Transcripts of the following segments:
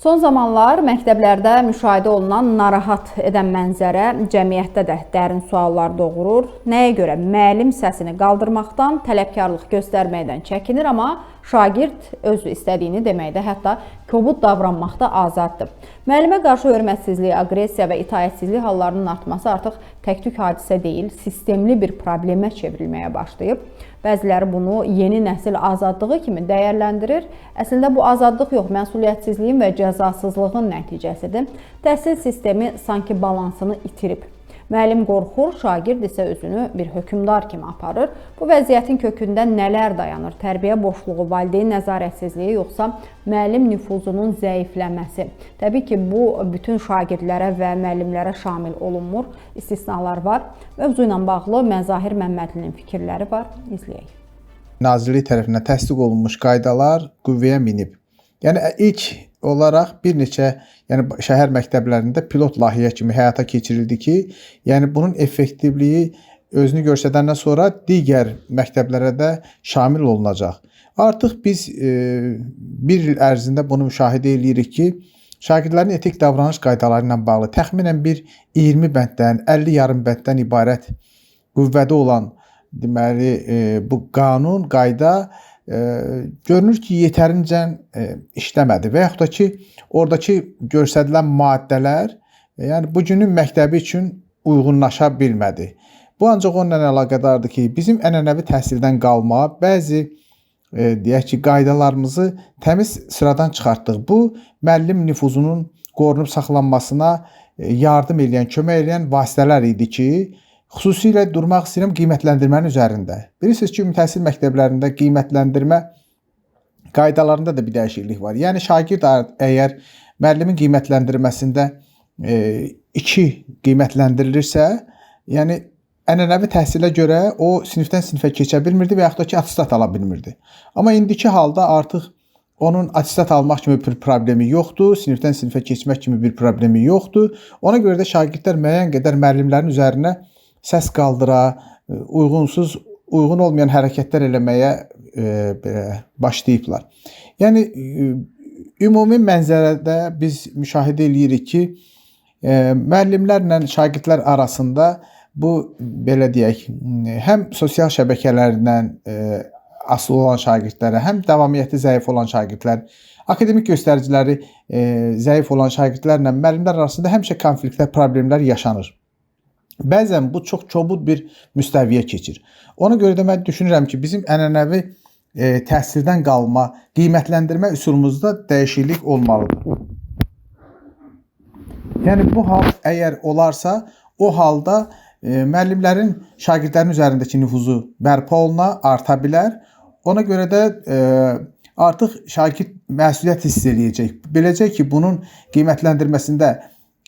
Son zamanlar məktəblərdə müşahidə olunan narahat edən mənzərə cəmiyyətdə də dərin suallar doğurur. Nəyə görə müəllim səsini qaldırmaqdan, tələbkarlıq göstərməkdən çəkinir, amma şagird özü istədiyini deməkdə, hətta kobud davranmaqda azaddır. Müəllimə qarşı hörmətsizlik, aqressiya və itaətsizlik hallarının artması artıq tək-tük hadisə deyil, sistemli bir problemə çevrilməyə başlayıb. Bəziləri bunu yeni nəsil azadlığı kimi dəyərləndirir. Əslində bu azadlıq yox, məsuliyyətsizliyin və cəzasızlığın nəticəsidir. Təhsil sistemi sanki balansını itirib. Müəllim qorxur, şagird isə özünü bir hökmdar kimi aparır. Bu vəziyyətin kökündə nələr dayanır? Tərbiyə boşluğu, valideyn nəzarətsizliyi yoxsa müəllim nüfuzunun zəifləməsi? Təbii ki, bu bütün şagirdlərə və müəllimlərə şamil olunmur. İstisnalar var. Mövzu ilə bağlı Məzahir Məmmədlinin fikirləri var. İzləyək. Nazirlik tərəfindən təsdiq olunmuş qaydalar qüvvəyə minib. Yəni ilk olaraq bir neçə, yəni şəhər məktəblərində pilot layihə kimi həyata keçirildi ki, yəni bunun effektivliyi özünü göstərəndən sonra digər məktəblərə də şamil olunacaq. Artıq biz bir il ərzində bunu müşahidə eləyirik ki, şagirdlərin etik davranış qaydaları ilə bağlı təxminən bir 20 bənddən, 50 yarım bənddən ibarət qüvvədə olan deməli bu qanun, qayda görünür ki, yetərincə işləmədi və yaxud da ki, oradakı göstərilən maddələr yəni bugünün məktəbi üçün uyğunlaşa bilmədi. Bu ancaq onunla əlaqədardır ki, bizim ənənəvi təhsildən qalma bəzi deyək ki, qaydalarımızı təmiz sıradan çıxartdıq. Bu müəllim nüfuzunun qorunub saxlanmasına yardım eləyən, kömək eləyən vasitələr idi ki, xüsusilə durmaq istəyirəm qiymətləndirmənin üzərində. Bilirsiniz ki, ümumi təhsil məktəblərində qiymətləndirmə qaydalarında da bir dəyişiklik var. Yəni şagird əgər müəllimin qiymətləndirməsində 2 qiymətləndirilirsə, yəni ənənəvi təhsilə görə o sinifdən sinifə keçə bilmirdi və yaxud da ki, attestat ala bilmirdi. Amma indiki halda artıq onun attestat almaq kimi bir problemi yoxdur, sinifdən sinifə keçmək kimi bir problemi yoxdur. Ona görə də şagirdlər müəyyən qədər müəllimlərin üzərinə səs qaldıra, uyğunsuz, uyğun olmayan hərəkətlər eləməyə belə başlayıblar. Yəni ümumi mənzərədə biz müşahidə eləyirik ki, müəllimlərlə şagirdlər arasında bu belə deyək, həm sosial şəbəkələrlə asılı olan şagirdlərə, həm davamiyyəti zəif olan şagirdlər, akademik göstəriciləri zəif olan şagirdlərlə müəllimlər arasında həmişə konfliktlər, problemlər yaşanır. Bəzən bu çox kobud bir müstəviyə keçir. Ona görə də mən düşünürəm ki, bizim ənənəvi təhsildən qalma qiymətləndirmə üsulumuzda dəyişiklik olmalıdır. Yəni bu hal əgər olarsa, o halda müəllimlərin şagirdlərin üzərindəki nüfuzu bərpa oluna, arta bilər. Ona görə də artıq şagird məsuliyyət hiss eləyəcək. Biləcək ki, bunun qiymətləndirməsində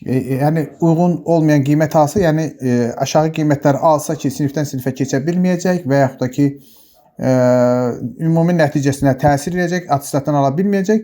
yəni uyğun olmayan qiymət alsa, yəni aşağı qiymətlər alsa ki, sinifdən sinifə keçə bilməyəcək və yaxud da ki, ümumi nəticəsinə təsir edəcək, attestatdan ala bilməyəcək.